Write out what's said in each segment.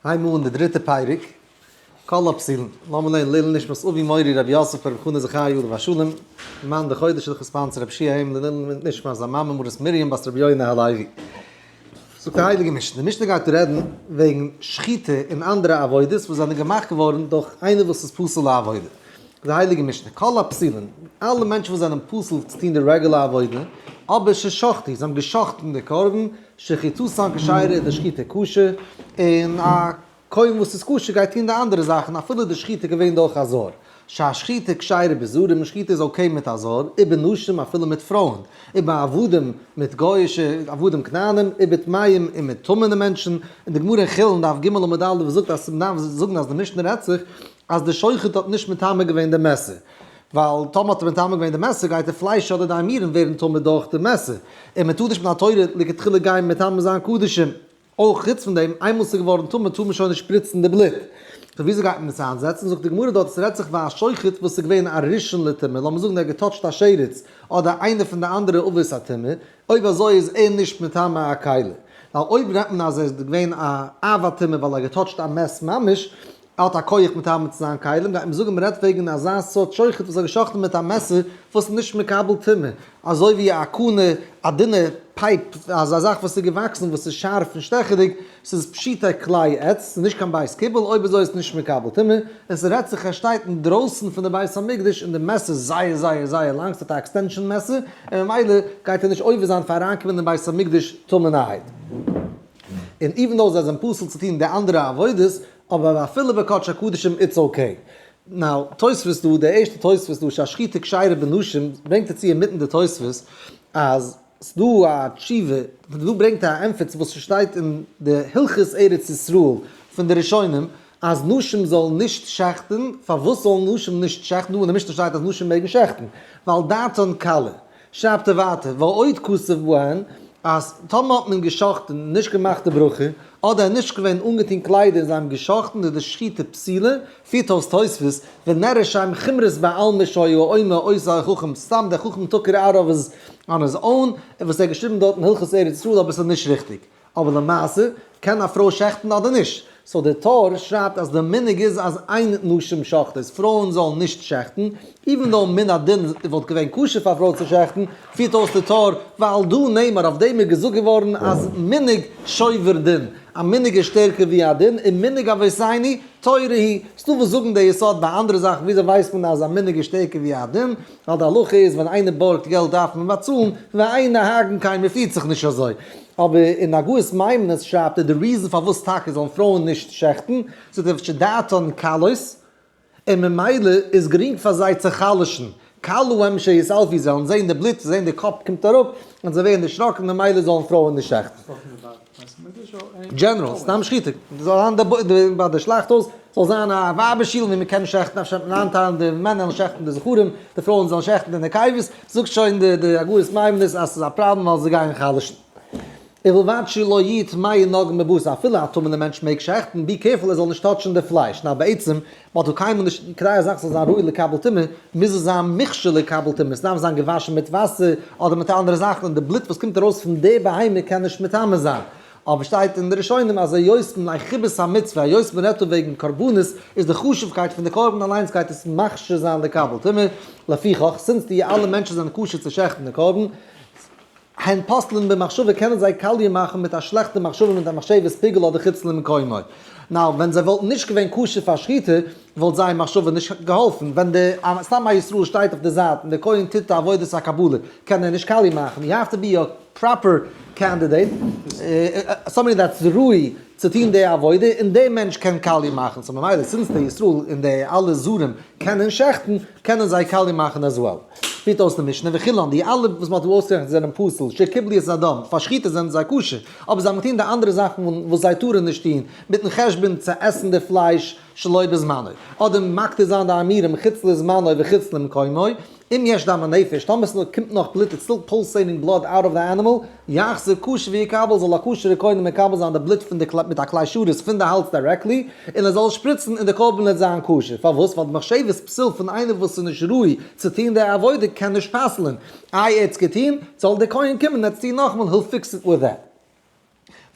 הייבן אן די דריטע פרק, כל הפסולין. לאמיר לערנען לעילוי נשמת אבי מורי רבי יוסף ברב חנא זכרי' עליו השלום, מאן די חודש הלכות פאנצער רבי שיע היים לעילוי נשמת זיין מאמע מרת מרים בת רבי יונה הלוי. זאגט די הייליגע משנה, די משנה גייט רעדן וועגן שחיטה און אנדערע עבודות וואס זענען געמאכט געווארן דורך איינער וואס איז פסול לעבודה. די הייליגע משנה, כל הפסולין, אלע מענטשן וואס זענען פסול צו טון די רעגולער עבודה, אבער ששחטו, זיי האבן געשחט'ן די קרבן, שחיטתן כשרה איז די שחיטה כשר, און א כהן וואס איז כשר גייט טון די אנדערע זאכן אפילו די שחיטה געווען דורך א זר. שהשחיטה כשרה בזרים, שחיטה איז okay מיט א זר, ובנשים אפילו מיט פרויען, ובעבדים מיט גוי'אישע עבדים כנענים, ובטמאים און מיט טמא'נע מענטשן, און די גמרא אין חולין דף ג' עמוד א' זאגט אז מ'דארף זאגן אז די משנה רעדט זיך אז די שוחט האט נישט מטמא געווען די מעסער, ווייל טאמער האט ער מטמא געווען די מעסער גייט די פלייש אדער די אימורים ווערן טמא דורך די מעסער, און מען טאר נישט מן התורה לכתחילה גיין מטמא זיין קדשים. אויך חוץ פון דעם, איינמאל ס'איז געווארן טמא טאר מען שוין נישט שפריצן די בלוט. so וויאזוי גייט מען עס איינזעצן? זאגט די גמרא דארט ס'רעדט זיך ביי א שוחט וואס איז געווען א ראשון לטומאה, לאמיר זאגן ער האט געטאטשט א שרץ אדער איינע פון די אנדערע אבות הטומאה, אויב אזוי איז ער נישט מטמא א כלי. ווייל אויב רעדט מען אז ער איז געווען א אב הטומאה ווייל ער האט געטאטשט א מת ממש, ער האט א כח מטמא צו זיין כלים, גייט מען זאגן מען רעדט וועגן אזא סארט שוחט וואס האט געשחט'ן מיט א מעסער וואס איז נישט מקבל טומאה, אזוי ווי א קנה, א דינע pipe, אזא זאך וואס איז געוואקסן וואס איז שארף און שטעכעדיג, ס'איז פשוטי כלי עץ, ס'איז נישט קיין בית קיבול, אויב אזוי איז עס נישט מקבל טומאה, און ס'רעדט זיך ער שטייט אינדרויסן פון די בית המקדש און די מעסער איז זייער זייער זייער לאנג, ס'האט א extension מעסער, און ממילא גייט ער נישט עובר זיין פאר אריינקומען אין בית המקדש טמא'נערהייט. און even though זיי זענען פסול צו טון די אנדערע עבודות, אבער אפילו בקודש הקדשים it's okay. Now, תוספות דא, די ערשטע תוספות דא, שהשחיטה כשרה בנשים, ברענגט ער צו אינמיטן די תוספות, אז ס'דא א תשובה, דא ברענגט ער א ענטפער צו וואס ס'שטייט אין די הלכות ארץ ישראל פון די ראשונים, אז נשים זאלן נישט שעכטן, פארוואס זאלן נשים נישט שעכטן, דא אין די משנה שטייט אז נשים מעגן שעכטן, ווייל דעתן קלה. שרייבט ער ווייטער, ועוד כתוב בהן, אז טאמער האט מען גע'שחט'ן און נישט געמאכט די ברכה, אדער נישט געווען אנגעטון קליידער און זיי האבן גע'שחט'ן איז די שחיטה פסולה, פירט אויס תוספות, ונראה שהם חומרות בעלמא שהיה אומר אותו החכם, סתם דער חכם tucker out of his on his own, וואס ער האט געשריבן דארט אין הלכות ארץ ישראל אבער עס איז נישט ריכטיג. אבער למעשה, קען א פרוי שעכטן אדער נישט? So דער טור שרייבט אז די מנהג איז אז אין נשים שוחטות, פרויען זאלן נישט שעכטן, even though מן הדין וואלט געווען כשר פאר א פרוי צו שעכטן, פירט אויס די טור, ועל דא נאמר, אויף דעם איז געזאגט געווארן אז מנהג שובר דין, א מנהג איז שטערקער ווי א דין, און מנהג אבותינו תורה היא, ס'דא וואס זאגן די יסוד ביי אנדערע זאכן, וויאזוי ווייסט מען אז א מנהג איז שטערקער ווי א דין? ווייל די הלכה איז ווען איינער בארגט געלט דארף מען באצאלן, ואין נוהגין כן מען פירט זיך נישט אזוי. אבער אין הגהות מיימוניות שרייבט ער די reason פארוואס טאקע זאלן פרויען נישט שעכטן, זאגט ער שדעתן קלות, און ממילא איז גרינג פאר זיי צו חלש'ן, קל להם שיתעלפו, זיי זאלן זען די בלוט, זען די קאפ קומט אראפ, און זיי ווערן דערשראקן, ממילא זאלן פרויען נישט שעכטן. General, סתם שחיטה, זאל זיין די ביי די שלאכט הויז, זאל זיין א ווייבער שול ווי מען קען שעכטן, אפשר וועט מען איינטיילן די מענער זאלן שעכטן די זכרים, די פרויען זאלן שעכטן די נקבות, זאגט שוין די די הגהות מיימוניות אז ס'איז א פראבלעם ווייל זיי גייען חלש'ן. ובלבד שלא יהיו טמאין נוגעין בבשר, אפילו א טמא'נער מענטש מעג שעכטן, be careful ער זאל נישט טאטשן די פלייש, נאר בעצם, מ'האט דא קיינמאל נישט, כדי א זאך זאל זיין ראוי לקבל טומאה, מוז עס זיין מוכשר לקבל טומאה, עס דארף זיין געוואשן מיט וואסער, אדער מיט אנדערע זאכן, און די בלוט וואס קומט ארויס פון די בהמה קען נישט מטמא זיין. אבער שטייט אין די ראשונים אז היות מפני חיבת המצוה, היות מען רעדט דא וועגן קרבנות, איז די חשוב'קייט פון די קרבן אליינס גייט עס מכשיר זיין לקבל טומאה, לפיכך, since די אלע מענטשן זענען כשר צו שעכטן די קרבן, הן פוסלין במחשבה קענען זיי קאליע מאכן מיט א שלעכטע מחשבה מיט א מחשבת פיגול אדער חוץ למקומו. Now ווען זיי וואלטן נישט געווען כשר פאר שחיטה וואלט זייער מחשבה נישט געהאלפן, ווען די סתם א ישראל שטייט אויף די זייט און די כהן טוט די עבודת הקבלה קען ער נישט קאליע מאכן, you have to be a proper candidate, somebody that's ראוי צו טון די עבודה, און די מענטש קען קאליע מאכן, so ממילא since די ישראל און די אלע זרים קענען שעכטן קענען זיי קאליע מאכן as well. פירט אויס די משנה, וכולן, די אלע וואס מען האט דא אויסגערעכנט זענען פסול, שקיבלו את הדם, פאר שחיטה זענען זיי כשר, אבער זיי האבן געטון די אנדערע זאכן וואס זיי טארן נישט טון, מיטן חשבון צו עסן די פלייש שלא בזמנו, אדער מקטיר זיין די אימורים חוץ לזמנו וחוץ למקומו, אם יש דם הנפש, טאמער עס קומט נאך בלוט, it's still pulsating blood out of the animal, יחזיר כשר ויקבל, זאל א כשר'ע כהן מקבל זיין די בלוט פון די מיט א כלי שרת פון די האלז directly, און ער זאל עס שפריצן און די קרבן וועט זיין כשר. פארוואס? ווייל די מחשבת פסול פון איינער וואס איז נישט ראוי צו טון די עבודה קען נישט פסל'ען. איי ער האט עס געטון? זאל דער כהן קומען און עס טון נאכאמאל, he'll fix it with that.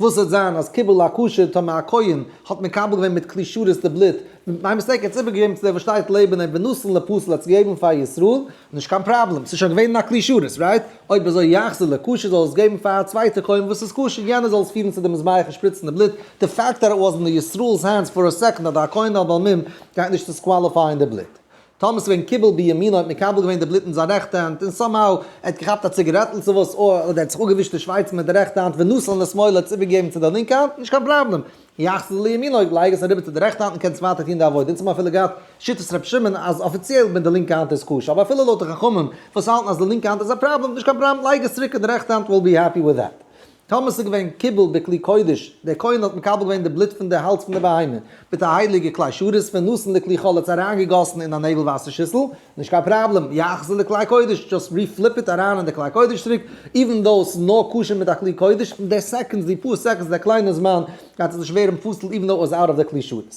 וואס וועט זיין אז קיבל הכשר טאמער א כהן האט מקבל געווען מיט כלי שרת די בלוט, by mistake ער האט עס איבערגעגעבן צו דער וואס שטייט לעבן אים ונתן לפסול האט עס געגעבן פאר ישראל, נישט קיין פראבלעם, ס'איז שוין געווען אין א כלי שרת, right? אויב אזוי יחזיר לכשר זאל עס געבן פאר א צווייטע כהן וואס איז כשר, יענער זאל עס פירן צו די מזבח און שפריצן די בלוט, די fact that it was in די ישראל'ס hands for a second אדער א כהן א בעל מום גייט נישט disqualify ען די בלוט. טאמער ס'איז געווען קיבל בימינו האט מקבל געווען די בלוט אין זיין רעכטע האנט און somehow ער האט געכאפט א ציגערעטל צו וואס אדער ער האט זיך אפגעווישט די שווייץ מיט די רעכטע האנט ונתן לשמאלו האט עס איבערגעגעבן צו די לינקע האנט, נישט קיין פראבלעם, יחזיר לימינו, לייג עס אריבער צו די רעכטע האנט און קענסט ווייטער טון די עבודה. אונז האבן אפילו געהאט שיטת ר' שמעון אז אפיציעל מיט די לינקע האנט איז כשר, אבער אפילו לויט די חכמים וואס האלטן אז די לינקע האנט איז א פראבלעם, נישט קיין פראבלעם, לייג עס צוריק אין די רעכטע האנט, we'll be happy with that. טאמער ס'איז געווען קיבל בכלי קודש, דער כהן האט מקבל געווען די בלוט פון די האלז פון די בהמה מיט א הייליגע כלי שרת ונתן לכלי חול האט עס אריינגעגאסן אין א נעגל וואסער שיסל, נישט קיין פראבלעם, יחזיר לכלי קודש, just re-flip it אריין אין די כלי קודש צוריק, even though ס'איז נאר כשר מיט א כלי קודש, די seconds, די פאר seconds, די קליינע זמן, גייט עס נישט ווערן פסול even though it was out of די כלי שרת.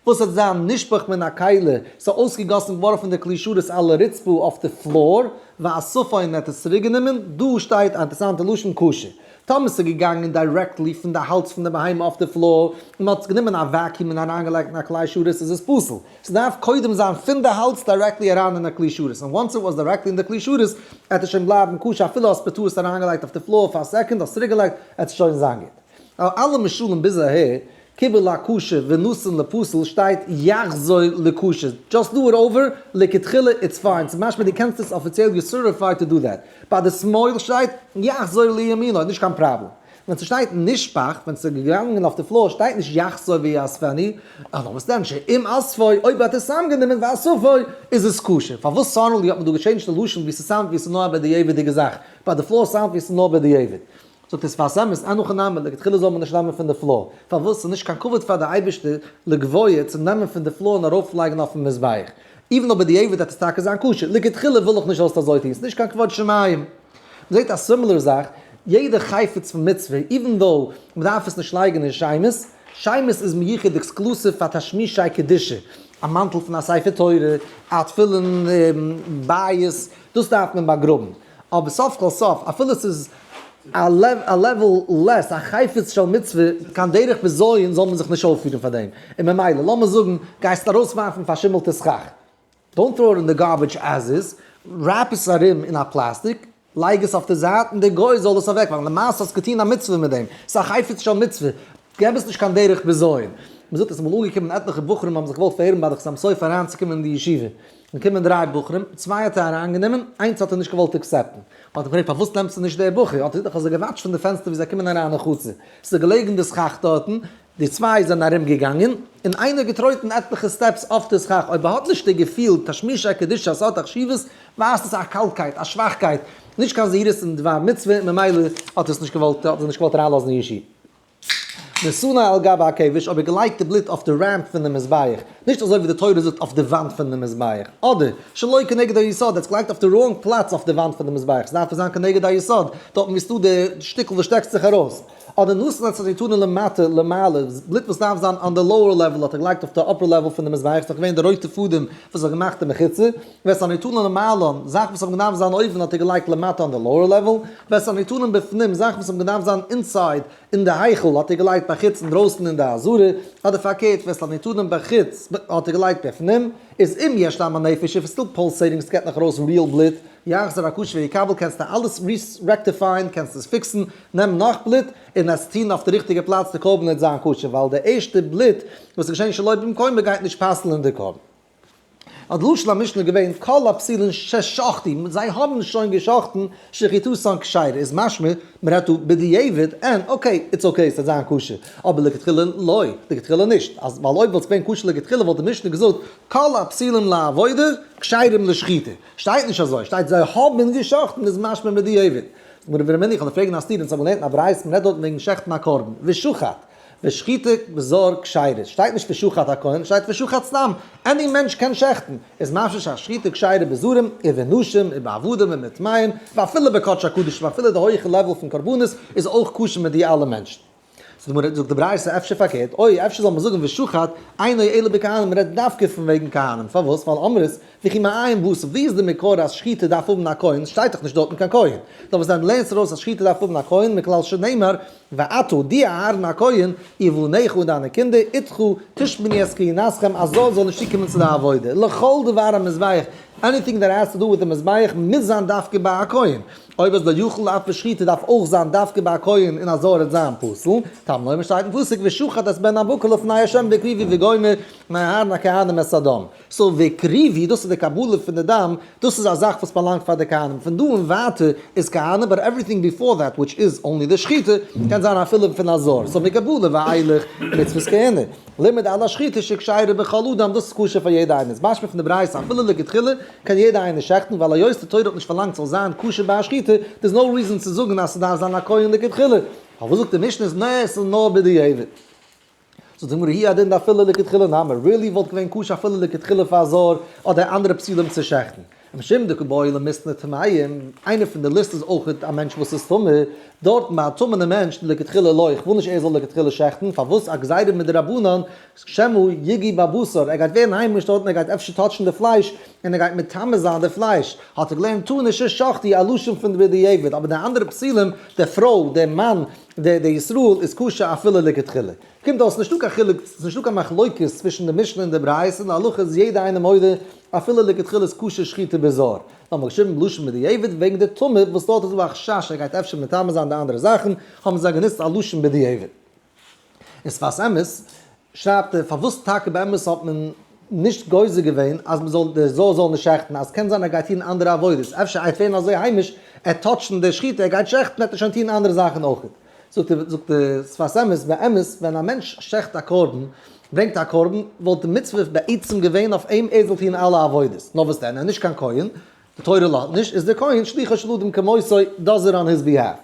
וואס וועט זיין נשפך מן הכלי, ס'איז אויסגעגאסן געווארן פון די כלי שרת על הרצפה אויף די floor, ואספו און ער האט עס צוריק גענומען, דא שטייט א אינטערעסאנטע לשון כשר. טאמער ס'איז געגאנגען directly פון די האלז פון די בהמה אויף די floor, און מ'האט גענומען א vacuum און אריינגעלייגט אין א כלי שרת איז עס פסול. ס'דארף קודם זיין פון די האלז directly אריין אין א כלי שרת, און once it was directly אין די כלי שרת, עט עס שוין בלייבן כשר אפילו האסט בטעות אריינגעלייגט אויף די floor פאר א second, האסט צוריקגעלייגט, עט עס שוין זיין גוט. אלע משלים ביז אהער, קיבל הכשר ונתן לפסול שטייט יחזור לכשר, just do it over, לכתחילה it's fine, ס'איז משמע דו קענסט עס אפיציעל you're certified to do that, ביי די שמאל שטייט יחזור לימינו, נישט קיין פראבלעם. ווען ס'שטייט נשפך, ווען ס'איז געגאנגען אויף די floor שטייט נישט יחזור ויאספנו, אבער וואס דען שאם אספו, אויב האט עס צוזאמגענומען ואספו, איז עס כשר. פארוואס suddenly האט מען דא גע change ט די לשון ווי ס' sound ווי ס'איז נאר א בדיעבד'יגע זאך, ביי די floor sound ווי ס'איז נאר בדיעבד. זאגט דער שפת אמת, אין הכי נמי, לכתחילה זאל מען נישט נעמען פון די floor. פארוואס? ס'איז נישט קיין כבוד פאר די אייבערשטער לגבוה צו נעמען פון די floor און ארויפלייגן אויפן מזבח. even אויב בדיעבד וועט עס טאקע זיין כשר, לכתחילה וויל איך נישט זאלסט אזוי טון, ס'איז נישט קיין כבוד שמים. מ'זעט א similar זאך, יעדע חפץ פון מצוה, even though מ'דארף עס נישט לייגן אין שמות, שמות איז מיוחד exclusive פאר תשמישי קדושה, א מאנטל פון א ספר תורה, א תפילין בית, דאס דארף מען באגראבן. אבער סוף כל סוף, אפילו ס'איז א level less, א חפץ של מצוה, קיין דרך בזיון זאל מען זיך נישט אויפפירן פאר דעם. און ממילא, לאמיר זאגן, גייסט ארויסווארפן פארשימלטע סכך. don't throw it in די garbage as is, wrap עס ארום אין א פלאסטיק, לייג עס אויף די זייט און דער גוי זאל עס אוועקווארפן, למעשה האסט געטון א מצוה מיט דעם, ס'איז א חפץ של מצוה, געב עס נישט קיין דרך בזיון. מ'זאגט עס איז אמאל אנגעקומען עטליכע בחורים האבן זיך געוואלט פארהערן ביי די חתם סופר אריינצוקומען אין די ישיבה, געקומען דריי בחורים, צוויי האט ער אריינגענומען, איינס האט ער נישט געוואלט accept ן, האט ער געפרעגט פארוואס נעמסטו נישט דער בחור, האט ער געזאגט איך האב זיי גע watch ט פון די פענסטער ווי זיי קומען אריין אין חצר, ס'איז געלעגן די סכך דארטן, די צוויי זענען ארום געגאנגען, און איינער געטרויטן עטליכע steps אויף די סכך, אויב ער האט נישט די געפיל תשמישי קדושה אז ס'האט א חשיבות, ווייזט עס א קאלטקייט, א שוואכקייט, נישט קיין זהירות אין דבר מצוה, און ממילא האט ער עס נישט געוואלט, האט ער נישט געוואלט אריינלאזן אין ישיבה. נתנו על גבי הכבש, אבער געלייגט די בלוט אויף די ramp פון די מזבח, נישט אזוי ווי די תורה זאגט אויף די וואנט פון די מזבח, אדער שלא כנגד היסוד, ער האט עס געלייגט אויף די wrong פלאץ אויף די וואנט פון די מזבח, ס'דארף זיין כנגד היסוד, דארטן ווי ס'דא די שטיקל וואס שטעקט זיך ארויס. אדער נתן את הניתנים למטה למעלה, בלוט וואס דארף זיין on די lower level האט ער געלייגט אויף די upper level פון די מזבח, ס'איז דאך געווען די רויטע פאדעם וואס האט געמאכט די מחיצה, ואת הניתנים למעלה, זאכן וואס האבן געדארפט זיין אויבן האט ער געלייגט למטה on די lower level, ואת הניתנים בפנים, זאכן וואס האבן געדארפט זיין inside אין די היכל האט ער געלייגט בחוץ אינדרויסן אין די עזרה, אדער פארקערט ואת הניתנים בחוץ האט ער געלייגט בפנים, איז אם יש דם הנפש if it's still pulsating ס'געט נאך ארויס real בלוט, יחזור הכשר ויקבל קענסטו אלעס rectify ען, קענסט עס fix ן, נעם נאך בלוט און עס טון אויף די ריכטיגע פלאץ די קרבן וועט זיין כשר ווייל די ערשטע בלוט וואס איז געשען שלא במקומו גייט נישט פסל'ן די קרבן. האט לשון המשנה געווען כל הפסולין ששחטו, זיי האבן שוין געשחטן שחיטתן כשרה איז משמע מען רעדט דא בדיעבד and okay it's okay ס'וועט זיין כשר אבער לכתחילה לא, לכתחילה נישט, אז ווייל אויב וואלט עס געווען כשר לכתחילה וואלט די משנה געזאגט כל הפסולים לעבודה כשרים לשחיטה, שטייט נישט אזוי, שטייט זיי האבן געשחטן איז משמע בדיעבד. זאגט מיר ורמינהו איך וועל פרעגן א סתירה, אונז האבן געלערנט אין א ברייתא מען רעדט דארטן וועגן שעכטן א קרבן, ושחט, ושחיטה בזר כשרה, שטייט נישט ושחט הכהן, שטייט ושחט סתם, any מענטש קען שעכטן, איז משמע שהשחיטה כשרה בזרים, ובנשים, ובעבדים, ובטמאים, ואפילו בקודש הקדשים, אפילו די הויכע level פון קרבנות איז אויך כשר מיט די אלע מענטשן. זאגט די ברייתא אפשר פארקערט, אוי אפשר זאל מען זאגן ושחט אינו אלא בכהנים, מען רעדט דווקא פון וועגן כהנים, פארוואס? ווייל אמרת וכי מאין באת, ווי איז די מקור אז שחיטה דארף האבן א כהן, שטייט דאך נישט דארטן קיין כהן, נאר וואס דען לערנסט ארויס אז שחיטה דארף האבן א כהן מכלל שנאמר ואתה דו אהרן הכהן ובניך און דיינע קינדער אתך תשמרו את כהונתכם א זר זאל נישט צוקומען צו די עבודה לכל דבר המזבח, anything that has to do with די מזבח מוז זיין דווקא ביי א כהן, אויב אז לא יכול אף בשחיטה דארף אויך זיין דווקא ביי א כהן און א זר וועט זיין פסול, תלמוד לומר שטייט אין פסוק ושחט את בן הבקר לפני ה' והקריבו וגומר מאהרן הכהנים את הדם. so והקריבו, דאס איז די קבלה פון די דם, דאס איז א זאך וואס באלאנגט פאר די כהנים, פון דא און ווייטער איז כהנים, but everything before that which is only די שחיטה, קען זיין אפילו פון א זר, so מקבלה ואילך מצוות כהונה, לימד על השחיטה שכשרה בכל אדם, דאס איז כשר פאר יעדע איינער, איז משמע פון די ברייתא אפילו לכתחילה קען יעדע איינער שעכטן, ווייל היות די תורה האט נישט פארלאנגט ס'זאל זיין כשר ביי א שחיטה, there's no reason צו זאגן אז ס'דארף זיין א כהן לכתחילה, פארוואס זאגט די משנה איז נע ס'איז נאר בדיעבד? זאגט די גמרא הוא הדין דאפילו לכתחילה נמי, really וואלט געווען כשר אפילו לכתחילה פאר א זר אדער אנדערע פסולים צו שעכטן. ומשום דקא בעי למיתני טמאים, איינער פון די ליסט איז אויך א מענטש וואס איז טמא, דארטן ביי א טמא'נע מענטש לכתחילה לא, איך וויל נישט ער זאל לכתחילה שעכטן, פארוואס א גזירה מדרבנן, שמא יגע בבשר, ער גייט ווערן היימיש דארטן, ער גייט אפשר touch ן די פלייש, און ער גייט מטמא זיין די פלייש, האט ער געלערנט תנא ששחטו א לשון פון בדיעבד, אבער די אנדערע פסולים, די פרוי, די מאן, די ישראל איז כשר אפילו לכתחילה. קומט אויס נישטא קיין חילוק, ס'איז נישטא קיין מחלוקת צווישן די משנה און די ברייתא, אין הלכה איז יעדער איינער מודה אפילו לכתחילה איז כשר שחיטה בזר. נאר מ'האט געשריבן בלשון בדיעבד וועגן די טומאה וואס דארט איז דא א חשש ער גייט אפשר מטמא זיין די אנדערע זאכן, האבן זיי גענוצט א לשון בדיעבד. אין שפת אמת שרייבט ער פארוואס טאקע באמת האט מען נישט גוזר געווען אז מ'זאל דער זר זאל נישט שעכטן אז קען זיין ער גייט טון אנדערע עבודות אפשר ער וועט ווערן אזוי היימיש ער touch ן די שחיטה ער גייט שעכטן וועט ער שוין טון אנדערע זאכן אויך. זאגט ער זאגט די שפת אמת באמת ווען א מענטש שעכט א קרבן ברענגט א קרבן וואלט די מצוה בעצם געווען אויף אים ער זאל טון אלע עבודות נאר וואס דען ער איז נישט קיין כהן די תורה לאזט נישט, איז דער כהן שליחו של אדם כמותו does it on his behalf.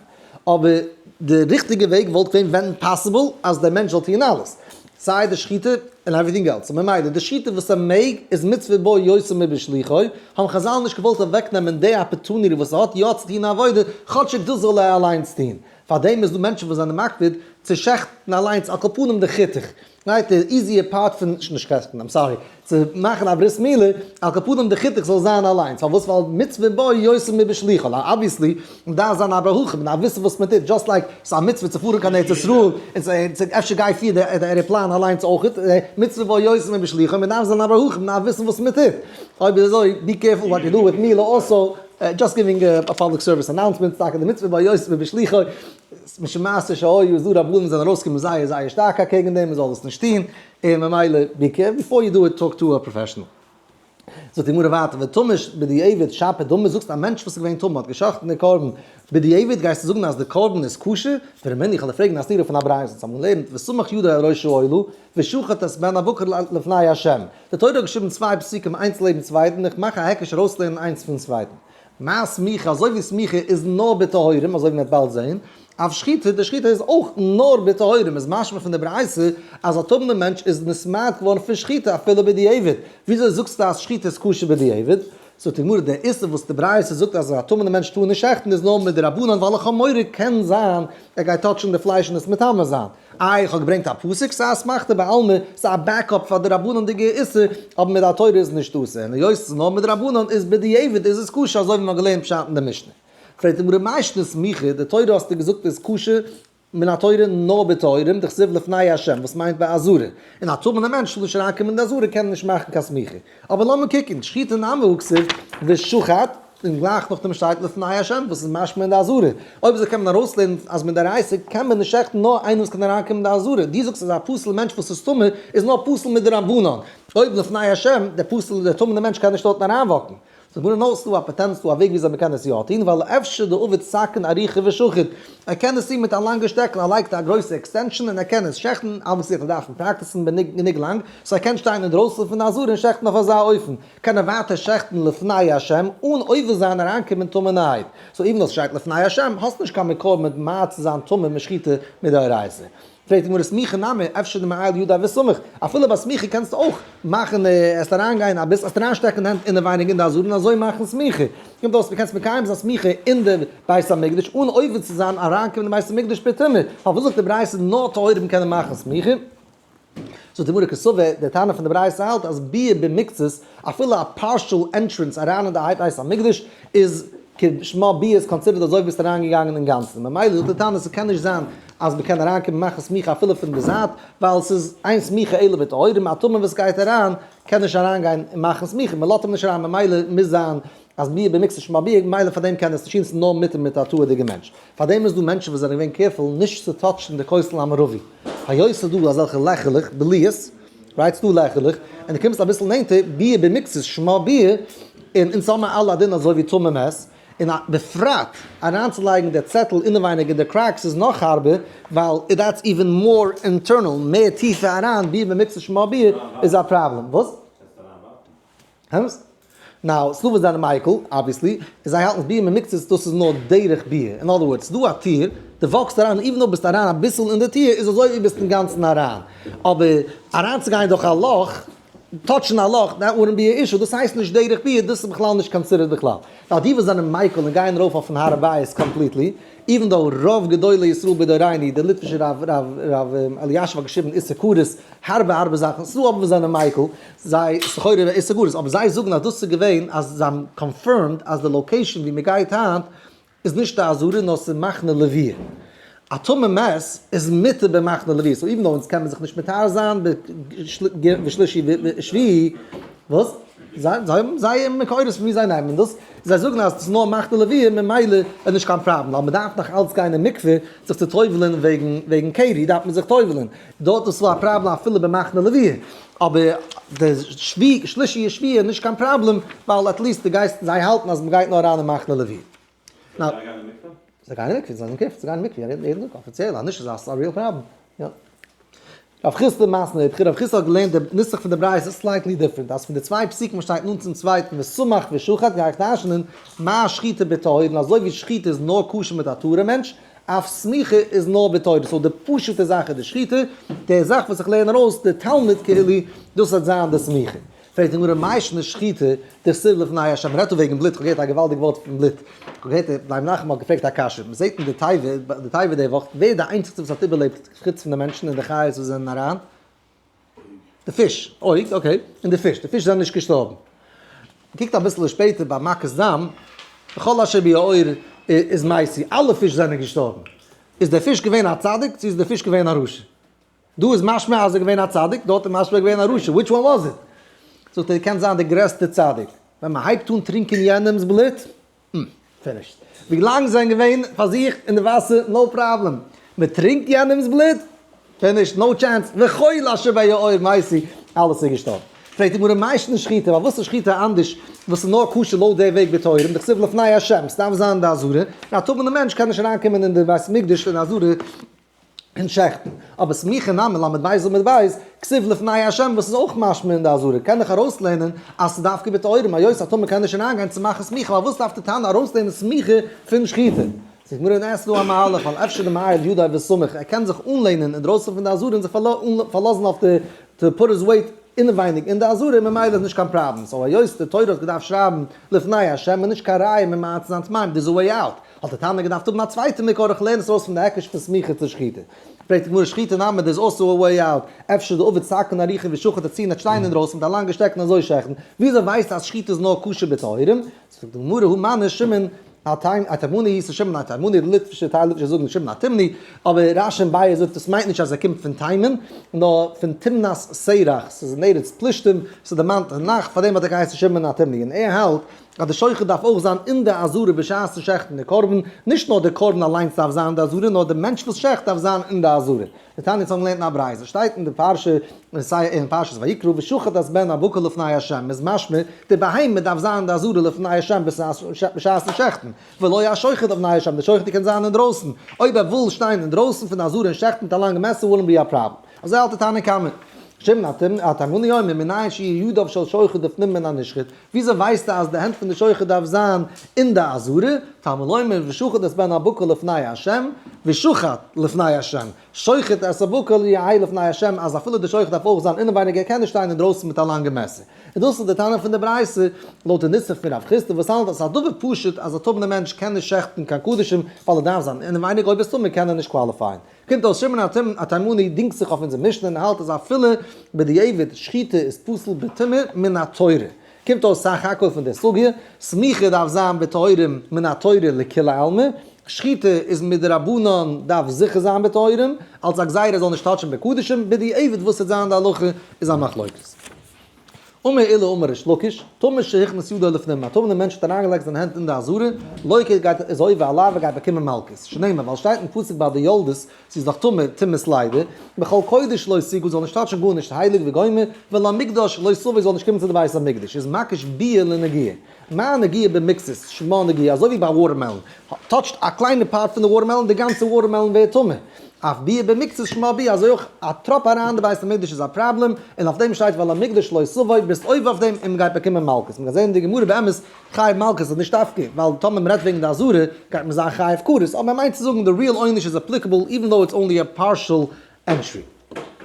אבער די ריכטיגע וועג וואלט געווען ווען possible אז דער מענטש זאל טוען אלעס. סיי די שחיטה און everything else. ממילא די שחיטה וואס ער מעג איז מצוה בו יותר מבשליחו, האבן חזל נישט געוואלט אוועקנעמען די opportunity וואס ער האט יא צו טון א עבודה, כאטשיג דאס זאל ער אליינס טון. פארדעם איז דא מענטשן וואס זענען מקפיד צו שעכטן אליינס על כל פנים די חיתוך. right, די easier part פון, נישט שעכטן, I'm sorry, צו מאכן א ברית מילה, על כל פנים די חיתוך זאל זיין אליינס, פארוואס? ווייל מצוה בו יותר מבשליחו, ווייל obviously מען דארף זיין א בר הכי, מען דארף וויסן וואס מען טוט, just like ס'איז א מצוה צו פארן קיין ארץ ישראל, און אפשר גיי פיר די עראפלאן אליינס אויכעט, מצוה בו יותר מבשליחו, מען דארף זיין א בר הכי, מען דארף וויסן וואס מען טוט, אויב איז אזוי, be careful what you do with מילה also, just giving a public service announcement, טאקע די מצוה בו יותר מבשליחו, משום מעשה שהיה איז דא רבנים זענען ארויסגעקומען זייער זייער שטארק אקעגן דעם מען זאל עס נישט טון, און ממילא be careful before you do it talk to a professional. זאגט די גמרא ווייטער וטמא בדיעבד שפיר דמי זאגסט א מענטש וואס איז געווען טמא האט גע'שחט'ן די קרבן בדיעבד גייסטו זאגן אז די קרבן איז כשר? ורמינהו איך וועל דיר פרעגן א סתירה פון א ברייתא אונז האבן געלערנט וסמך ידו על ראש העולה ושחט את בן הבקר לפני ה' די תורה האט געשריבן צוויי פסוקים איינס לעבן צווייטן איך מאך א היקש ארויסלערנען איינס פון צווייטן. מה סמיכה, אזוי ווי סמיכה איז נאר בטהורים, אזוי ווי מ'וועט באלד זעהן, אף שחיטה, די שחיטה איז אויך נאר בטהורים, איז משמע פון די ברייתא אז א טמא'נע מענטש איז נתמעט געווארן פון שחיטה אפילו בדיעבד, וויאזוי זאגסטו אז שחיטה איז כשר בדיעבד? זאגט די גמרא, דער איסור וואס די ברייתא זאגט אז א טמא'נע מענטש טאר נישט שעכטן איז נאר מדרבנן ווייל איך האב מורא קען זיין ער גייט touch ן די פלייש און עס מטמא זיין, איי איך האב געברענגט א פסוק ס'איז אסמכתא בעלמא, ס'איז א backup פאר די רבנן'דיגע איסור, אבער מדעת תורה איז נישט אסור, און היות ס'איז נאר מדרבנן איז בדיעבד איז עס כשר אזוי ווי מ'האט געלערנט פשט אין די משנה. פרעגט די גמרא מאי שנא סמיכה, די תורה האסטו געזאגט איז כשר מן התורה נאר בטהורים, דכתיב לפני ה' וואס מיינט בעזרה, און א טמא'נע מענטש זאל נישט אריינקומען אין די עזרה קען נישט מאכן קיין סמיכה, אבער לאמיר קוקן, שחיטה נמי הא כתיב ושחט, און גלייך נאכדעם שטייט לפני השם וואס איז משמע אין די עזרה. אויב אזוי קען מען ארויסלערנען אז מדאורייתא קען מען נישט שעכטן נאר איינער וואס קען אריינקומען אין די עזרה. דו זאגסט אז א פסול'ע מענטש וואס איז טמא איז נאר פסול מדרבנן. אויב לפני השם, דער פסול, דער טמא'נער מענטש קען נישט דארטן אריינוואק ן. זאגט גמרא נאר ס'דא א פאטענט, ס'דא א וועג וויאזוי מ'קען עס יא טון, ווייל אפשר דעביד סכין אריכא ושחיט. ער קען עס טון מיט א לאנגע שטעקן, ער לייגט א גרויסע extension און ער קען עס שעכטן, obviously ער דארף practice ן גענוג לאנג, so ער קען שטיין אינדרויסן פון די עזרה און שעכטן אויף אזא אופן. קען ער ווייטער שעכטן לפני השם אן עובר זיין אריינקומען טמא'נערהייט. so even though ס'שטייט לפני השם, האסט נישט קיין מקור ממעט צו זיין טמא משחיטה מדאורייתא. פרעגט די גמרא סמיכה נמי, אפשר דמעייל ידיה וסמיך, אפילו ביי סמיכה קענסטו אויך מאכן עס אריינגיין אביסל, עס אריינשטעקן די הענט אינעווייניג אין די עזרה און אזוי מאכן סמיכה, קומט אויס מ'קען עס מקיים זיין סמיכה אין די בית המקדש אן עובר צו זיין אריינקומען אין בית המקדש בטומאה, פארוואס זאגט די ברייתא נאר טהורים קענען מאכן סמיכה? זאגט די גמרא קסבר, די תנא פון די ברייתא האלט אז ביאה במקצת, אפילו א partial entrance אריין אין די בית המקדש איז כשמה ביאה איז considered אזוי ווי ביסט אריין געגאנגען אינגאנצן, ממילא זאגט די תנא ס'קען נישט זיין אז מ'קען אריינקומען מאכן סמיכה אפילו פון די זייט, ווייל ס'איז אין סמיכה אלא בטהורים, א טמא וואס גייט אריין קען נישט אריינגיין און מאכן סמיכה, מ'לאזט אים נישט אריין ממילא מוז זיין אז ביאה במקצת שמה ביאה, ממילא פאר דעם קען עס נישט טון, ס'איז נאר מותר מיט א טהור'דיגע מענטש. פאר דעם איז דא מענטשן וואס זענען געווען careful נישט צו touch ן די כותל המערבי, היות ס'איז דא אזעלכע לעכערלעך, בליעות, right, ס'דא לעכערלעך, און דו קומסט אביסל נענטער, ביאה במקצת שמה ביאה, און אונז האמער אלע א דין אזוי ווי טמא מת, און בפרט אריינצולייגן די צעטל אינעווייניג אין די cracks איז נאך הארבער, ווייל that's even more internal, מער טיפער אריין, ביאה במקצת שמה ביאה איז א פראבלעם. וואס? אמת? now, ס'דא וואס זענען מיקל, obviously, און זיי האלטן אז ביאה במקצת דאס איז נאר דרך ביאה, in other words, ס'דא א טיר, דו walk סט אריין, even אויב ביסט אריין אביסל אין די טיר, איז אזוי ווי ביסט אינגאנצן אריין, אבער אריינצוגיין דורך א לאך, touch ן א לאך, that wouldn't be a issue, דאס הייסט נישט דרך ביאה, דאס איז בכלל נישט considered בכלל. now די וואס זענען מיקל און גייען ארויף אויפן הר הבית completely, even though רוב גדולי ישראל בדורינו, דער ליטווישער רב רב אלישיב האט געשריבן איסור כרת, הארבע הארבע זאכן, ס'דא אבער וואס זענען מיקל, זיי סחורה איסור כרת, אבער זיי זאגן אז דאס איז געווען אז זיי האבן confirmed אז די location ווי מ'גייט היינט איז נישט די עזרה נאר ס'איז מחנה לוויה. א טמא מת איז מותר במחנה לוויה, so even though אונז קען מען זיך נישט מטהר זיין בשלישי ושביעי, וואס? זיי האבן זייער מקורות פון ווי זיי נעמען דאס, זיי זאגן אז ס'איז נאר מחנה לוויה ממילא איז נישט קיין פראבלעם, ווייל מ'דארף נאך אלץ גיין אין מקווה זיך צו טובל'ען וועגן וועגן קרי דארף מען זיך טובל'ען, דארט איז ס'א פראבלעם אפילו במחנה לוויה, אבער די שביעי שלישי ושביעי איז נישט קיין פראבלעם ווייל at least די גייסט זיי האלטן אז מ'גייט נאר אריין אין מחנה לוויה. זיי גייען אין מקווה? זיי גייען אין מקווה, זיי זענען careful צו גיין אין מקווה יעדן טאג אפיציעל, אז נישט איז א real פראבלעם. יא. רב חסדא מתני, רב חסדא האט געלערנט די נוסח פון די ברייתא איז slightly different, אז פון די צוויי פסוקים וואס שטייט נאנט צום צווייטן וסמך ושחט גיי איך דרש'נען מה שחיטה בטהורין אזוי ווי שחיטה איז נאר כשר מיט א טהור'ע מענטש, אף סמיכה איז נאר בטהורין, so די פשוט'ע זאך איז די שחיטה, די זאך וואס איך לערן ארויס די תלמוד כאילו דאס וועט זיין די סמיכה. פרעגט די גמרא מאי שנא שחיטה דכתיב לפני השם, מ'רעדט דא וועגן בלוט, כ'האב געהערט א געוואלדיג ווארט פון בלוט, כ'האב געהערט ר' לייב נחום האט געפרעגט א קשיא, מ'זעט אין די תיבה, די תיבה די וואך, ווער איז די איינציגסטע וואס האט איבערלעבט חוץ פון די מענטשן און די חיות וואס זענען אריין? די פיש, אויג, okay, און די פיש, די פיש זענען נישט געשטארבן. קוקט אביסל שפעטער ביי מכת דם, וכל אשר ביאור איז מתו, אלע פיש זענען געשטארבן. איז דער פיש געווען א צדיק צו איז דער פיש געווען א רשע? דא איז משמע אז ער געווען א צדיק, דארט איז משמע געווען א רשע, which one was it? זאגט ער, קען זיין די גרעסטע צדיק, ווען מען הייבט אן טרינקען יענעמס בלוט, finished. ווי לאנג זיי זענען געווען פאר זיך אין די וואסער, no problem. מען טרינקט יענעמס בלוט, finished, no chance, וכל אשר ביאור מתו, אלעס איז געשטארבן. פרעגט די גמרא, מאי שנא שחיטה, פארוואס איז שחיטה אנדערש, וואס איז נאר כשר לויט די וועג בטהורים, דכתיב לפני השם, ס'דארף זיין די עזרה, און א טמא'נע מענטש קען נישט אריינקומען אין די בית המקדש אין עזרה, און שעכטן. אבער סמיכה נמי ל' בית עמוד בית, כתיב לפני ה' וואס איז אויך משמע אין די עזרה, קען איך ארויסלערנען אז ס'איז דווקא בטהורים, היות א טמא קען נישט אריינגיין צו מאכן סמיכה, פארוואס דארף די תנא ארויסלערנען סמיכה פון שחיטה? זאגט גמרא אין עס דא א מהלך, ווייל אפשר דמעייל ידיה וסמיך, ער קען זיך אנלענען אינדרויסן פון די עזרה און זיך פארלאזן אויף די to put his weight אינעווייניג אין די עזרה, ממילא איז נישט קיין פראבלעם, so היות די תורה האט געדארפט שרייבן לפני ה' איז נישט קיין ראיה ממעט צו זיין טמאים, there's a way out. האט די תנא געדארפט האבן א צווייטע מקור איך לערן עס ארויס פון די היקש פון סמיכה צו שחיטה. פרעגט די גמרא שחיטה נמי there's also a way out, אפשר דעביד סכין אריכא ושחט א ציון האט שטיין אינדרויסן מיט א לאנגע שטעקן אזוי שעכטן, וויאזוי ווייסטו אז שחיטה איז נאר כשר בטהורים? זאגט די גמרא הא מני שמעון התימני הי' ס'איז שמעון התימני, די ליטווישע טייל ליטווישע זאגן שמעון התימני, אבער רש"י און ביי זאגט עס מיינט נישט אז ער קומט פון תימן, נאר פון תמנת סרח, ס'איז אין ארץ פלישתים, ס'איז דערמאנט אין נ"ך, פארדעם האט ער געהייסן שמעון התימני, און ער האלט אז די שוחט דארף אויך זיין אין די עזרה בשעת'ן שעכטן די קרבן, נישט נאר די קרבן אליינס דארף זיין אין די עזרה, נאר די מענטש וואס שעכט דארף זיין אין די עזרה. דתניא אונז האבן געלערנט אין א ברייתא, שטייט אין די פרשה, אין פרשת ויקרא, ושחט את בן הבקר לפני ה', איז משמע, די בהמה דארף זיין אין די עזרה לפני ה' בשעת'ן שעכטן, ולא השוחט לפני ה', די שוחט קען זיין אינדרויסן, אויב ער וויל שטיין אינדרויסן פון די עזרה און שעכטן מיט א לאנגע מעסער wouldn't be a problem. אזוי האלט די תנא קמא. שמעון התימני אומר, מנין שיהיו ידיו של שוחט לפנים מן הנשחט, וויאזוי ווייסטו אז די הענט פון די שוחט דארף זיין אין די עזרה? תלמוד לומר ושחט את בן הבקר לפני ה' ושחט לפני ה', שוחט את הבקר יהא לפני ה' אז אפילו די שוחט דארף אויך זיין אינעווייניג ער קען נישט שטיין אינדרויסן מיט א לאנגע מעסער. און דאס איז די טענה פון די ברייתא לויט די נוסח פון רב חסדא וואס האלט אז ס'איז א דבר פשוט אז א טמא'נע מענטש קען נישט שעכטן קיין קדשים ווייל ער דארף זיין אינעווייניג אויב איז טמא קען ער נישט qualify ען. קומט אויס שמעון התימני דינגט זיך אויף אונזער משנה און האלט אז אפילו בדיעבד שחיטה איז פסול בטומאה מן התורה. קומט אויס סך הכל פון די סוגיא, סמיכה דארף זיין בטהורים מן התורה לכולי עלמא, שחיטה איז מדרבנן דארף זיכער זיין בטהורים, אלס א גזירה זאל נישט touch ן בקדשים, בדיעבד וואס וועט זיין די הלכה איז א מחלוקת. אמר עולא אמר ריש לקיש, טמא שהכניס ידו לפנים, א טמא'נער מענטש האט אריינגעלייגט זיין הענט אין די עזרה, לוקה גייט איז עובר א לאו ער גייט באקומען מלקות, שנאמר ווייל שטייט אין פסוק ביי די יולדת, זי איז דאך טמא, טומאת לידה, בכל קודש לא תגע זאל נישט touch ן גארנישט הייליג וגומר, ולמקדש לא תבוא זאל נישט קומען צו די בית המקדש, איז מקיש ביאה לנגיעה. מה נגיעה במקצת, שמה נגיעה, אזוי ווי ביי watermelon, touch ט א קליינע part פון די watermelon, די גאנצע watermelon ווערט טמא. אף ביאה במקצת שמה ביאה, אזוי אויך א טראפ אריין אין די בית המקדש איז א פראבלעם, און אויף דעם שטייט ולמקדש לא תבוא, ביסט עובר אויף דעם און מ'גייט באקומען מלקות. מ'קען זען אין די גמרא באמת חייב מלקות איז נישט דווקא ווייל טאמער מ'רעדט וועגן די עזרה גייט מען זיין חייב כרת, אבער מ'מיינט צו זאגן די real עונש איז applicable even though it's only a partial entry.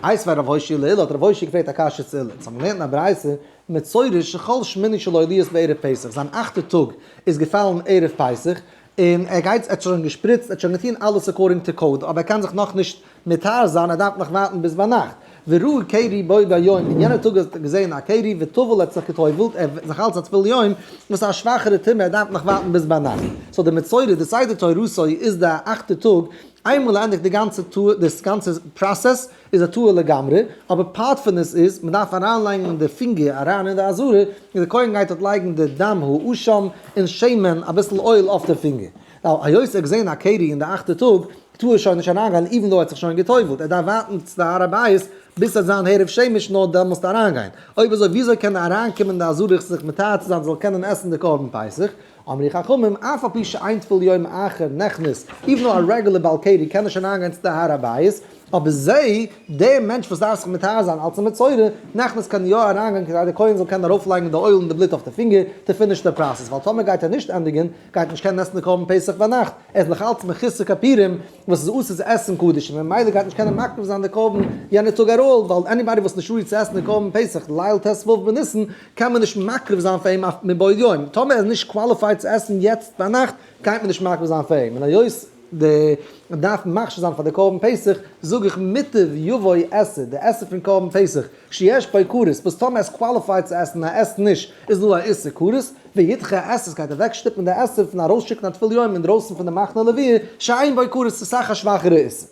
איתיביה רב הושעיא לעולא האט רב הושעיא געפרעגט א קשיא צו עולא, אונז האבן געלערנט אין א ברייתא מצורע שחל שמיני שלו להיות בערב פסח, זיין אכטע טאג איז געפאלן ערב פסח, און ער גייט, ער האט שוין געשפריצט, ער האט שוין געטון אלעס according to code, אבער ער קען זיך נאכנישט מטהר זיין, ער דארף נאך ווארטן ביז ביינאכט. וראה קרי בו ביום, אין יענע טאג האט ער געזען א קרי, וטבל, ער האט זיך גע'טובל'ט, ער איז נאך אלץ א טבול יום, וואס איז א שוואכערע טומאה, ער דארף נאך ווארטן ביז ביינאכט. so די מצורע, די סדר טהרתו איז די אכטע טאג, איינמאל ער ענדיגט די גאנצע טהור, דאס גאנצע process, איז ער טהור לגמרי, אבער part פון עס איז, מען דארף אריינלייגן די פינגער אריין אין די עזרה, און די כהן גייט דארט לייגן די דם האשם און שמן, אביסל oil אויף די פינגער. now, היות ער האט געזען א קרי אין די אכטע טאג, טאר ער שוין נישט אריינגיין even though ער האט זיך שוין גע'טובל'ט, ער דארף ווארטן צו די הר הבית ביז ס'וועט זיין הערב שמש נאר דעמאלסט אריינגיין. אויב אזוי וויאזוי קען ער אריינקומען אין די עזרה זיך מטהר צו זיין זאל קענען עסן די קרבן פסח? אמרו חכמים, אף על פי שאין טבול יום אחר נכנס, even though א regular בעל קרי קען נישט אריינגיין צו די הר הבית, אבער זיי, דער מענטש וואס דארף זיך מטהר זיין אלס א מצורע, נכנס קען יא אריינגיין כדי דער כהן זאל קענען ארויפלייגן די oil און די בלוט אויף די פינגער to finish די process, ווייל טאמער גייט ער נישט ענדיגן, גייט נישט קענען עסן די קרבן פסח ביינאכט, ער איז נאך אלץ מחוסר כיפורים וואס איז אסור צו עסן קדשים, ממילא גייט נישט קענען מקריב זיין די קרבן יענע טאג at all, ווייל anybody וואס איז נישט ראוי צו עסן די קרבן פסח ליל ט"ו בניסן, קען מען נישט מקריב זיין פאר אים מבעוד יום, טאמער ער איז נישט qualified צו עסן יעצט ביינאכט, גייט מען נישט מקריב זיין פאר אים, און היות די דארף מכשיר זיין פאר די קרבן פסח, זאג איך מוטב יבוא עשה, די עשה פון קרבן פסח, שיש בו כרת, וואס טאמער ער איז qualified צו עסן און ער עסט נישט, איז דא א איסור כרת, וידחה עשה, עס גייט אוועקשטופן די עשה פון ארויסשיקן א טבול יום אינדרויסן פון די מחנה לוויה, שאין בו כרת, ס'איז סאך א שוואכערע איסור.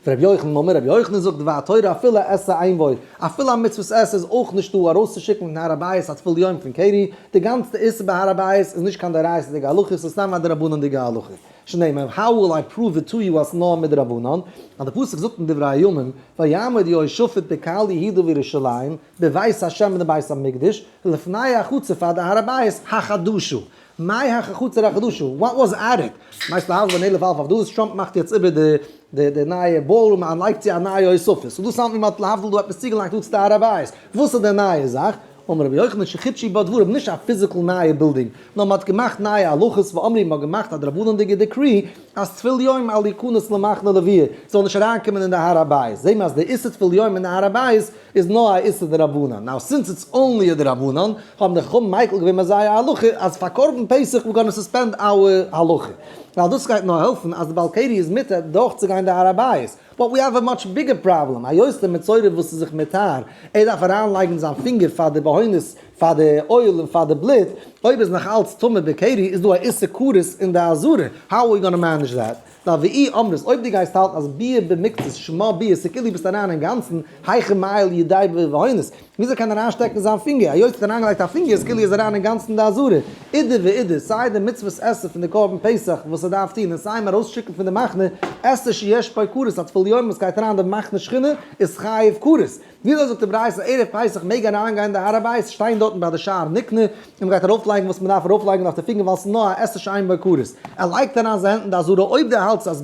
ורבי יוחנן אמר, רבי יוחנן זאגט דבר תורה אפילו עשה אין בו, אפילו א מצוות עשה איז אויך נישטא ארויסצושיקן פון הר הבית א טבול יום פון קרי, די גאנצע איסור בהר הבית איז נישט קיין דאורייתא'דיגע הלכה ס'איז סתם א דרבנן'דיגע הלכה, שנאמר how will I prove it to you אז ס'נאר מדרבנן, אז די פסוק זאגט אין דברי הימים ויעמוד יהושפט בקהל יהודה וירושלים בבית השם אין די בית המקדש לפני החצר פאר די הר הבית החדשה, מאי החצר החדשה? What was added? מיינסט להבדיל בין אלף אלף הבדלות? טראמפ מאכט יעצט איבער די די די נייע ballroom און לייגט צו א נייע הוספה. so דא sound ווי מ'האט להבדיל דא עפעס צוגעלייגט דא צו די הר הבית. וואס איז די נייע זאך? אמר רבי יוחנן שחידשו בה דברים, נישט א physical נייע בילדינג, נאר מ'האט געמאכט נייע הלכות ואמרי מ'האט געמאכט א דרבנן'דיגע decree אז טבול יום אל יכנס למחנה לוויה זאל נישט אריינקומען אין די הר הבית. זעהן מיר אז די איסור טבול יום אין די הר הבית איז נאר א איסור דרבנן, now since it's only א דרבנן, האבן די חכמים מיקל געווען ביי זייער הלכה אז פאר קרבן פסח we're gonna suspend our הלכה, ווייל דאס גייט נאר העלפן אז די בעל קרי איז מותר דורכצוגיין די הר הבית, but we have a much bigger problem, היות די מצורע וואס איז זיך מטהר, ער דארף אריינלייגן זיין פינגער פאר די בהונות פאר די oil און פאר די בלוט, אויב איז נאך אלץ טמא בקרי איז דא א איסור כרת אין די עזרה, how are we gonna manage that? ווייל ואי אמרת, אויב דו גייסט האלטן אז ביאה במקצת שמה ביאה ס'כאילו ביסט אריין אינגאנצן, היכי מעייל ידיה בבהונות, וויאזוי קען ער אריינשטעקן זיין פינגער, היות ער האט אריינגעלייגט א פינגער איז כאילו איז אריין אינגאנצן אין די עזרה, אידי ואידי, סיי די מצוות עשה פון די קרבן פסח וואס ער דארף טון און סיי אים ארויסשיקן פון די מחנה, עשה שיש בו כרת, א טבול יום וואס גייט אריין אין די מחנה שכינה איז חייב כרת. וויאזוי זאגט די ברייתא ערב פסח מעג אריין גיין די הר הבית שטיין דארטן ביי די שער נקנה און מ'גייט ארויף לייגן וואס מ'דארף ארויף לייגן אויף די פינגער ווייל ס'איז נאר א עשה שאין בו כרת ער לייגט אריין זיין הענט אין די עזרה אויב די האלטסט אז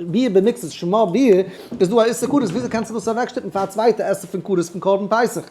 ביאה במקצת שמה ביאה איז דא א איסור כרת וויאזוי קענסטו דאס אוועקשטופן פאר א צווייטע עשה פון כרת פון קרבן פסח?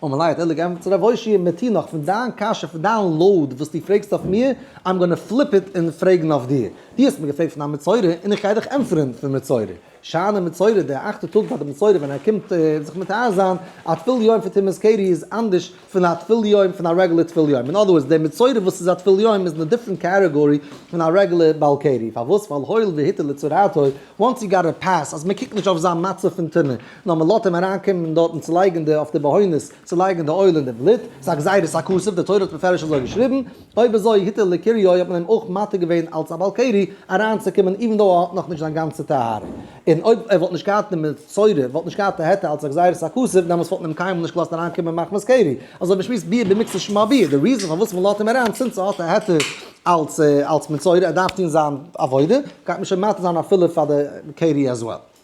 אמר ליה האט עולא געענטפערט צו רב אושעיא מתינח פון דיין קשיא פון דיין load וואס דו פרעגסט אויף מיר, I'm gonna flip it און פרעגן אויף דיר. דו האסט מיר געפרעגט פון א מצורע און איך גיי דיך ענטפערן פון מצורע. שאני מצורע די אכטע טאג ביי די מצורע ווען ער קומט זיך מטהר זיין, א טבול יום פון טומאת קרי איז אנדערש פון א טבול יום פון א רעגולער טבול יום. אין other words, דער מצורע וואס איז א טבול יום איז אין א different category פון א רעגולער בעל קרי. פארוואס? ווייל הואיל והותר לצרעתו, once he got a pass אז מען קוקט נישט אויף זיין מצב פון טומאה, נאר מען לאזט אים אריינקומען דארטן צו לייגן די אויף די בהונות צו לייגן די oil און די בלוט, ס'איז א גזירת הכתוב, די תורה האט מפרש אזוי געשריבן, אויב אזוי הותר לקריו האט מען אים אויך מתיר געווען אלס א בעל קרי אריינצוקומען even though ער האט נאכנישט זיין גאנצע טהרה, און אויב ער וואלט נישט געהאט די מצורע וואלט נישט געהאט די היתר אלס א גזירת הכתוב דעמאלטס וואלט מען אים קיינמאל נישט געלאזט אריינקומען מחמת קרי, אזוי ווי מ'שמועסט ביאה במקצת שמה ביאה, די reason פארוואס מ'לאזט אים אריין since ער האט א היתר אלס אלס מצורע ער דארף טון זיין עבודה, גייט מען שוין מתיר זיין אפילו פאר די קרי as well.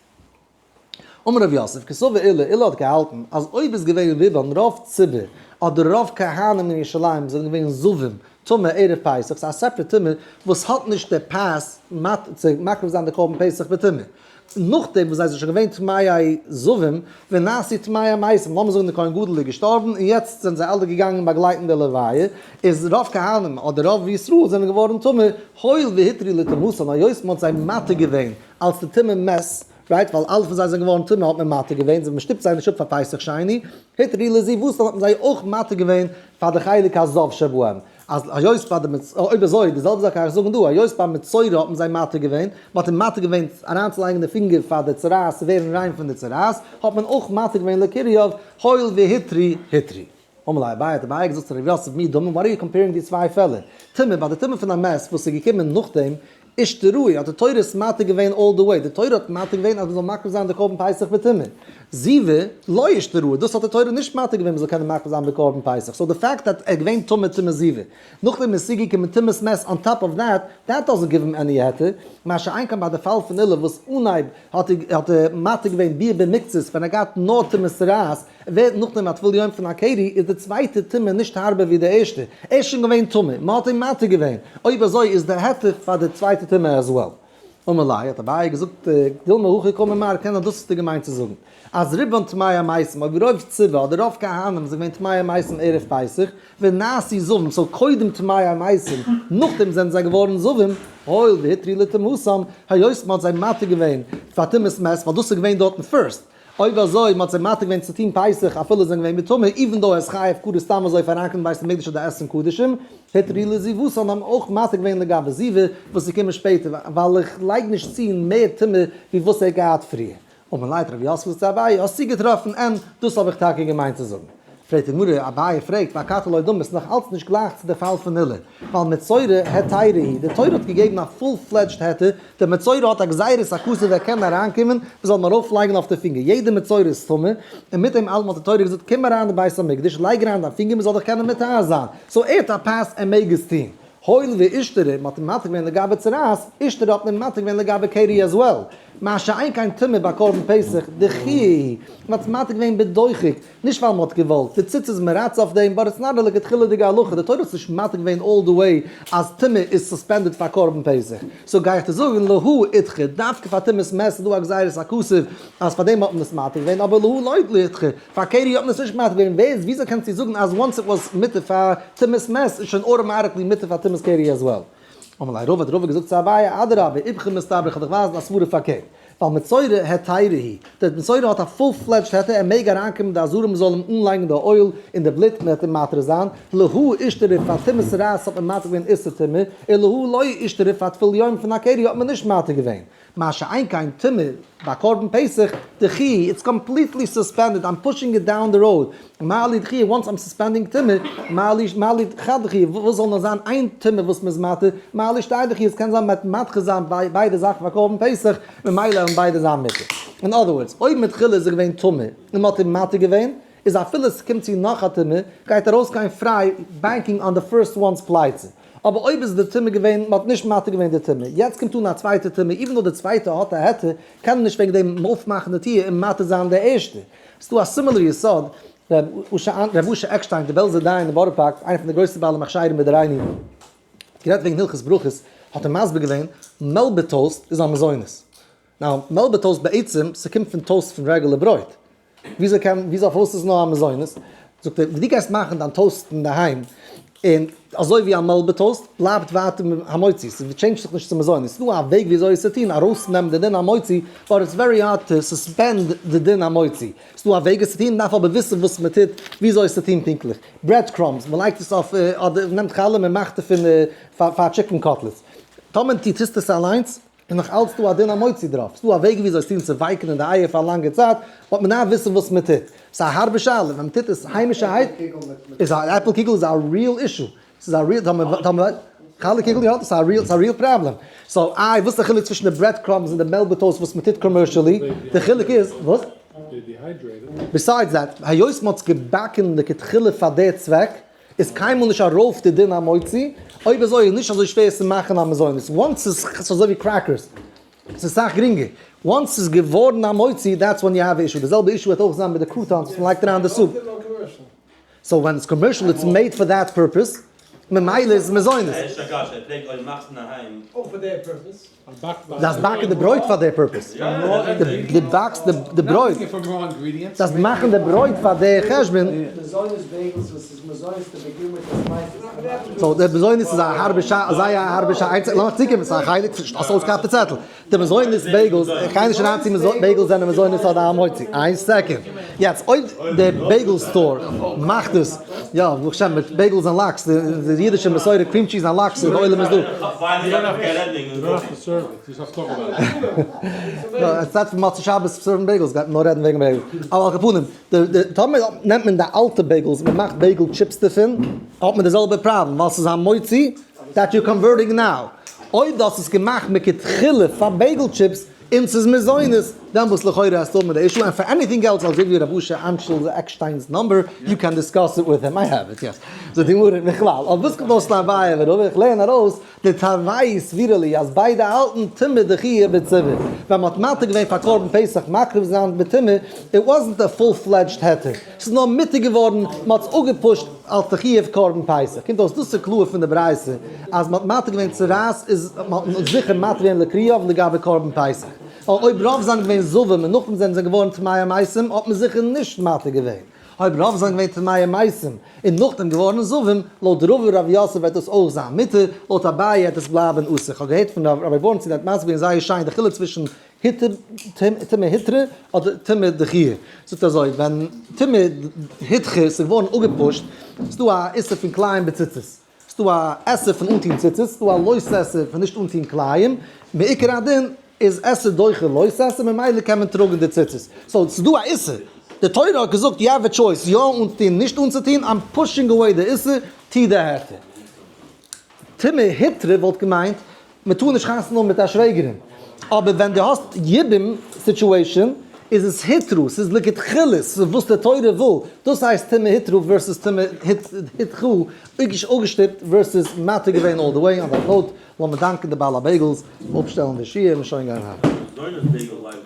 אמר רב יוסף, קסבר עולא, עולא האט געהאלטן אז אויב איז געווען רובם רוב ציבור אדער רוב כהנים אין ירושלים זענען געווען זבים טמא ערב פסח, ס'איז א separate טומאה וואס האט נישט די pass צו מקריב זיין די קרבן פסח בטומאה, נאכדעם וואס זיי זענען שוין געווען טמאי זבים ונעשו טמאי מתים, לאמיר זאגן די כהן גדול איז געשטארבן און יעצט זענען זיי אלע געגאנגען באגלייטן די לוויה, איז רוב כהנים אדער רוב ישראל זענען געווארן טמא, הואיל והותרו לטומאתן היות מ'האט זיי מתיר געווען אלס די טומאה מת, right, ווייל אלע פון זיי זענען געווארן טמא האט מען מתיר געווען, זיי מ'שטופט זיי נישט אפ פאר פסח שני, הותרו לזיבתן האט מען זיי אויך מתיר געווען פאר די חלק הזב שבהם, אז היות ביי די מצ, אויב אזוי די זעלבע זאך גיי איך זאגן דא, היות ביי מצורע האט מען זיי מתיר געווען, מ'האט אים מתיר געווען אריינצולייגן די פינגער פאר די צרעת צו ווערן ריין פון די צרעת, האט מען אויך מתיר געווען לקריו, הואיל והותרו הותרו. אמר ליה אביי האט אביי געזאגט צו ר' יוסף מי דמי, what are you comparing די צוויי פעלער? טומאה, ביי די טומאה פון א מת וואס איז געקומען נאכדעם, אישתראי, האט די תורה עס מתיר געווען all the way, די תורה האט מתיר געווען אז מען זאל מקריב זיין די קרבן פסח בטומאה. זיבה, לא אישתראי, דאס האט די תורה נישט מתיר געווען מען זאל קענען מקריב זיין בקרבן פסח, so די fact אז ער איז געווען טמא טומאת זיבה, נאכדעם איז צוגעקומען טומאת מת on top of that, that doesn't give him any היתר, מה שאין כן ביי די פאל פון עולא וואס אנהייב האט ער מתיר געווען ביאה במקצת ווען ער געהאט נאר טומאת צרעת, ווערט נאכדעם א טבול יום פון א קרי איז די צווייטע טומאה נישט הארבער ווי די ערשטע, ער איז שוין געווען טמא, מען האט אים מתיר געווען, אויב אזוי איז די היתר פאר די צווייטע טומאה as well. אמר ליה, האט אביי געזאגט, דילמא הכי קאמר מר, קען זיין דאס האסטו געמיינט צו זאגן, אז רובן טמאי מתים, אויב רוב ציבור אדער רוב כהנים זענען געווען טמאי מתים ערב פסח, ונעשו זבים, so קודם טמאי מתים, נאכדעם זענען זיי געווארן זבים, הואיל והותרו לטומאתם, היות מען האט זיי מתיר געווען פאר טומאת מת, ווייל דאס איז געווען דארטן first, אויב אזוי מ'האט זיי מתיר געווען צו טון פסח אפילו זיי זענען געווען בטומאה, even though ער איז חייב כרת סתם אזוי פאר אריינקומען בית המקדש אדער עסן קדשים, הותרו לזיבתן האבן אויך מתיר געווען לגבי זיבה וואס איז געקומען שפעטער, ווייל איך לייג נישט צו מער טומאה ווי וואס ער האט געהאט פריער. אמר ליה האט רב יוסף געזאגט צו אביי, האסט צוגעטראפן, אין, דאס האב איך טאקע געמיינט צו זאגן. פרעגט די גמרא, אביי פרעגט, ואכתי לא דמי, ס'איז נאך אלץ נישט גלייך צו די פאל פון עולא, ווייל מצורע היתירא היא, די תורה האט געגעבן א full fledged היתר, דער מצורע האט א גזירת הכתוב ער קען אריינקומען, מ'זאל אים ארויפלייגן אויף די פינגער, יעדער מצורע איז טמא, און מיט דעם אלעם האט די תורה געזאגט קום אריין אין בית המקדש, לייג אריין דיין פינגער מ'זאל דיך קענען מטהר זיין, so ער האט א pass ער מעג עס טון. הואיל ואישתרי, מ'האט אים מתיר געווען לגבי צרעת, אישתרי האט מען מתיר געווען לגבי קרי as well. מה שאין כן טומאה ביי קרבן פסח, דחויה, מ'האט עס מתיר געווען בדוחק, נישט ווייל מ'האט געוואלט, די ציץ איז מרצה אויף דעם, but it's not א לכתחילה'דיגע הלכה, די תורה האט נישט מתיר געווען all the way אז טומאה איז suspended פאר קרבן פסח, so גיי איך דיר זאגן להא אידחי, דווקא פאר טומאת מת איז דא א גזירת הכתוב אז פאר דעם האט מען עס מתיר געווען, אבער להא לא אידחי, פאר קרי האט מען עס נישט מתיר געווען, ווער איז וויאזוי קענסטו זאגן אז once it was מותר פאר טומאת מת איז שוין automatically מותר פאר טומאת קרי as well? אמר ליה רבא האט רבא געזאגט צו אביי אדרבה איפכא מסתברא כ'וועל דיך ווייזן א סברא פארקערט, ווייל מצורע היתירא היא, דער מצורע האט א full fledged היתר ער מעג אריינקומען די עזרה מ'זאל אים אנלייגן די oil און די בלוט מען וועט אים מתיר זיין, להא אישתרי פאר טומאת צרעת האט מען מתיר געווען איסור טומאה, און להא לא אישתרי פאר טבול יום פון א קרי האט מען נישט מתיר געווען. מה שאין כן טומאה ביי קרבן פסח, דחויה, it's completely suspended, I'm pushing it down the road, מה לי דחויה, once I'm suspending טומאה, מה לי מה לי חד דחויה, וואס זאל נאר זיין איין טומאה וואס מ'איז מתיר, מה לי שתי דחויה, עס קען זיין מ'וועט מדחה זיין ביידע זאכן פאר קרבן פסח, ממילא וועלן ביידע זיין מותר. אין other words, אויב מתחילה איז ער געווען טמא און מ'האט אים מתיר געווען, איז אפילו עס קומט צו נאך א טומאה, גייט ער ארויסגיין פריי banking on the first one's פלייצע. אבער אויב איז די טומאה געווען, מען האט נישט מתיר געווען די טומאה, יעצט קומט אן א צווייטע טומאה, even though די צווייטע האט א היתר, קען מען נישט וועגן דעם אויפמאכן די טיר און מתיר זיין די ערשטע. ס'איז דא א similar יסוד, ר' אשר עקשטיין, די בעלזער דיין אין בארא פארק, איינער פון די גרויסע בעלי מכשירים בדורנו, האט גערעדט וועגן הלכות ברכות, האט ער מסביר געווען, Melba toast איז א מזונות. now, Melba toast בעצם, ס'קומט פון toast פון רעגולער ברויט. וויאזוי קען, וויאזוי פארוואס איז נאר א מזונות? זאגט ער, ווען דו גייסט מאכן דיין toast אינדערהיים, און אזוי ווי א Melba toast, בלייבט ווייטער המוציא, ס'טשעינדזשט זיך נישט צו מזונות, ס'איז דא א וועג ווי אזוי עס צו טון, ארויסנעמען די דין המוציא, but it's very hard to suspend די דין המוציא. ס'איז דא א וועג עס צו טון, מ'דארף אבער וויסן וואס מ'טוט, ווי אזוי עס צו טון פונקטליך. Bread crumbs, מ'לייגט עס אויף, אדער מ'נעמט חלה מ'מאכט דערפון פאר chicken cutlets. טאמער דו טוסט עס אליינס, איז נאך אלץ דא א דין המוציא דערויף. ס'איז דא א וועג ווי אזוי עס טון צו ווייקן אין די אייער פאר א לאנגע צייט, but מ'דארף וויסן וואס מ'טוט. ס'איז א הארבע שאלה, ווען מ'טוט עס היימישערהייט, איז א עפל קיגל איז א real issue. ס'איז א real, טאמער, טאמער, חלה קיגל יא, ס'איז א real, ס'איז א real problem. So איי, וואס איז די חילוק צווישן די bread crumbs און די Melba toast וואס מ'טוט commercially? די חילוק איז, וואס? Besides that, היות מ'האט עס געבאקן לכתחילה פאר די צוועק, איז קיינמאל נישט ארויף די דין המוציא, אויב אזוי איז נישט אזוי שווער עס צו מאכן א מזונות, once ס'איז אזוי ווי crackers, ס'איז סאך גרינגער, once ס'איז געווארן א מוציא, that's when you have issue, די זעלבע issue וועט אויך זיין מיט די croutons וואס מ'לייגט אריין די soup. So ווען ס'איז commercial it's made for that purpose, ממילא איז עס מזונות. ער איז נישט א גאס, ער פרעגט אויב מאכסט אינדערהיים. אויך פאר די purpose. דארפסט באקן די ברויט פאר די purpose. די באקסט די ברויט. דארפסט מאכן די ברויט פאר די חשבון. מזונות bagels וואס איז מזונות to begin with דאס מיינט עס. So די מזונות איז א הארבע שאלה, זייער א הארבע שאלה. לאמיך צוקומען, ס'איז א חלק פון האסט אויסגעהאט די צעטל. די מזונות bagels, איך גיי נישט אריין צו bagels זענען מזונות אדער המוציא. איין second. יעצט אויב די bagel store מאכט עס, יא, ברוך השם מיט bagels און לאקס, די אידישע מסורה cream cheese און לאקס, די עולם איז דא. יא, עס צייט פון מוצאי שבת serve ן bagels, גייט מען נאר רעדן וועגן bagels. אבער על כל פנים, טאמער נעמט מען די אלטע bagels און מען מאכט bagel chips דערפון, האט מען די זעלבע פראבלעם, ווייל ס'איז המוציא that you converting now. אויב דו האסט עס געמאכט מכתחילה פאר bagel chips און ס'איז מזונות, דעמאלטס לכאורה האסטו מיט די issue, and for anything else I'll give you רב אשר אנטשל עקשטיינ'ס number, you can discuss it with him, I have it, yes. זאגט די גמרא, בכלל, אויף וואס קומט אויס לאביי ורבא, איך לערן ארויס די תרווייהו סבירא לי אז ביידע האלטן טומאה דחויה בציבור. ווען מ'האט מתיר געווען פאר קרבן פסח מקריב זיין בטומאה, it wasn't a full fledged היתר, ס'איז נאר מותר געווארן, מ'האט עס אפגעפושט אלס די חיוב קרבן פסח. קומט אויס דאס איז קלאר פון די ברייתא אז מ'האט מתיר געווען צרעת איז מ'האט זיכער מתיר געווען לקריב לגבי קרבן פסח. ווייל אויב רוב זענען געווען זבים און נאכדעם זענען זיי געווארן טמאי מתים האט מען זיכער נישט מתיר געווען. אויב רוב זענען געווען טמאי מתים און נאכדעם געווארן זבים, לויט רבא רב יוסף וועט דאס אויך זיין מותר, לויט אביי וועט עס בלייבן אסור. כ'האב געהערט פון רבי בורנשטיין ער האט מסביר געווען זייער שיין די חילוק צווישן היתר טומאה הותרה אדער טומאה דחויה. זאגט אזוי, ווען טומאה הודחה איז געווארן אפגעפושט, איז דא א איסור פון כלאים בציצית, איז דא א עשה פון אנטוהן ציצית, איז דא א לא תעשה פון נישט אנטוהן כלאים, מעיקר הדין איז עשה דוחה לא תעשה ממילא קען מען טראגן די ציצית. So ס'איז דא א איסור. די תורה האט געזאגט you have a choice יא אנצוטוהן נישט אנצוטוהן, I'm pushing away די איסור, טוה די היתר. טומאה הותרה וואלט געמיינט מען טאר נישט חתונה האבן מיט א שוועגערין, אבער ווען דו האסט יבום situation איז עס הותרה, ס'איז לכתחילה, ס'איז וואס די תורה וויל, דאס הייסט טומאה הותרה versus טומאה הודחתה, אפגעשטופט versus מתיר געווען all the way, on that note לאמיר דאנקען די בעל ה bagels, אפשטעלן די שיעור און שוין גיין אהיים.